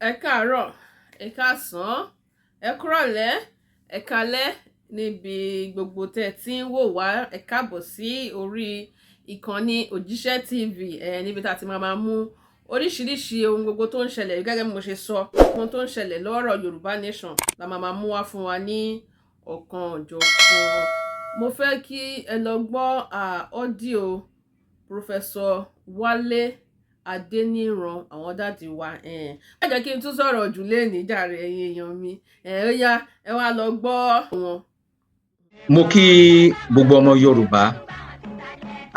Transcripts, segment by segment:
Ẹ káàárọ̀, ẹ káàsán, ẹ kúrọ̀lẹ́, ẹ káalẹ́ níbi gbogbo tẹ́ ẹ ti ń wò wá. Ẹ káàbọ̀ sí orí ìkànnì Òjíṣẹ́ TV ẹ níbi tá a ti máa mú oríṣiríṣi ohun gbogbo tó ń ṣẹlẹ̀, gẹ́gẹ́ bí mo ṣe sọ, ohun tó ń ṣẹlẹ̀ lọ́rọ̀ Yorùbá Nation la máa mú wá fún wa ní ọ̀kan òjọ̀kan. Mo fẹ́ kí ẹ lọ gbọ́ audio Professor Wálé Adéníran, àwọn daddy wa. Má jẹ́ kí n tún sọ̀rọ̀ jù lẹ́nìí jàre, ẹ̀yin èèyàn mi. Ó yá, ẹ wá lọ gbọ́ wọn. Mo kí gbogbo ọmọ Yorùbá,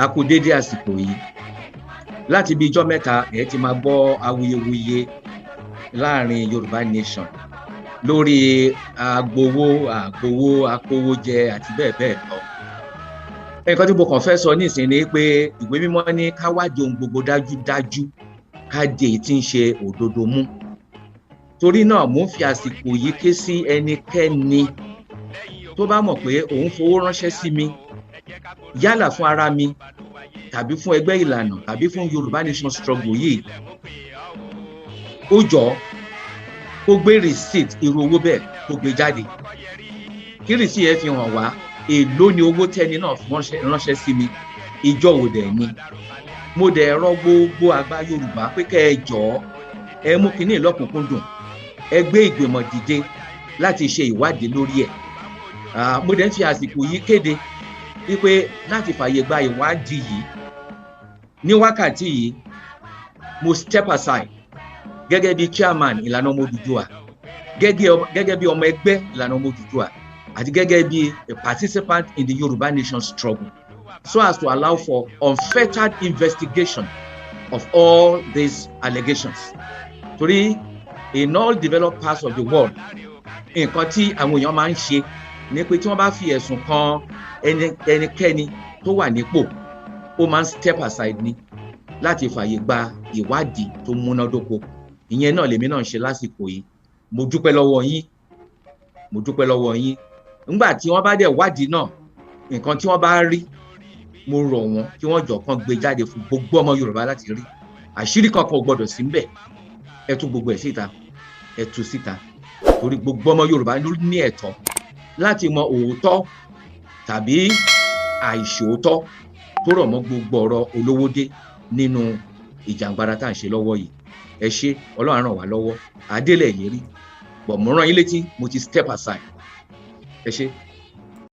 a kú déédé àsìkò yìí. Láti bí ijọ́ 3, ẹ ti máa gbọ́ awuyewuye láàrin Yorùbá Nation lórí agbowó àgbowó, akówójẹ àti bẹ́ẹ̀ bẹ́ẹ̀ lọ. Nǹkan tí mo kàn fẹ́ sọ nísìnyí ni pé Ìwé Mímọ́ ní ká wádìí ohun gbogbo dájúdájú, ká di èyí tí ń ṣe òdodo mú. Torí náà, mò ń fi àsìkò yìí ké sí ẹnikẹ́ni tó bá mọ̀ pé òun fowó ránṣẹ́ sí mi, yálà fún ara mi tàbí fún ẹgbẹ́ Ìlànà tàbí fún Yorùbá Nation struggle yìí, ó jọ kó gbé receipt irú owó bẹ́ẹ̀, kó gbé jáde, kí receipt yẹn fi hàn wá èló ni owó tẹ́ni náà ránṣẹ́ sí mi, ìjọ wo dẹ̀ ni. Mo dẹ̀ rọ gbogbo àgbà Yorùbá pé kẹ́ ẹ jọ̀ọ́, ẹ mú kinní lọ́kùnkúndùn, ẹ gbé ìgbìmọ̀ dìde láti ṣe ìwádìí lórí ẹ̀. Mo dẹ̀ ń fi àsìkò yìí kéde wípé láti fààyè gba ìwádìí yìí, ní wákàtí yìí, mo step aside gẹ́gẹ́ bí chairman Ìlànà Ọmọ Odùduwà, gẹ́gẹ́ bí ọmọ ẹgbẹ́ Ìlànà Ọmọ Odùduwà àti gẹ́gẹ́ bí a participant in the Yorùbá Nation struggle, so as to allow for unfettered investigation of all these allegations. Torí in all developed parts of the world, nǹkan tí àwọn èèyàn máa ń ṣe ni pé tí wọ́n bá fi ẹ̀sùn kan ẹnikẹ́ni tó wà nípò, ó máa ń step aside ni láti fààyè gba ìwádìí tó múnádóko. Ìyẹn náà lèmi náà ń ṣe lásìkò yìí. Mo dúpẹ́ lọ́wọ́ yín, mo dúpẹ́ lọ́wọ́ yín. Nígbà tí wọ́n bá dẹ̀ wádìí náà, nǹkan tí wọ́n bá rí, mo rọ̀ wọ́n kí wọ́n jọ kán gbé jáde fún gbogbo ọmọ Yorùbá láti rí. Àṣírí kankan ò gbọdọ̀ sí ńbẹ̀. Ẹ tú gbogbo ẹ̀ síta, ẹ tú síta, torí gbogbo ọmọ Yorùbá ló ní ẹ̀tọ́ láti mọ òótọ́ tàbí àìṣòótọ́ tó rọ̀ mọ́ gbogbo ọ̀rọ̀ olówódé nínú ìjàngbara tá à ń ṣe lọ́wọ́ yìí. Ẹ ṣé, Ọlọ́run ràn wá lọ́wọ́, àdélẹ̀ yìí rí bọ̀. Mo rán yín létí, mo ti step aside. Ẹ ṣé.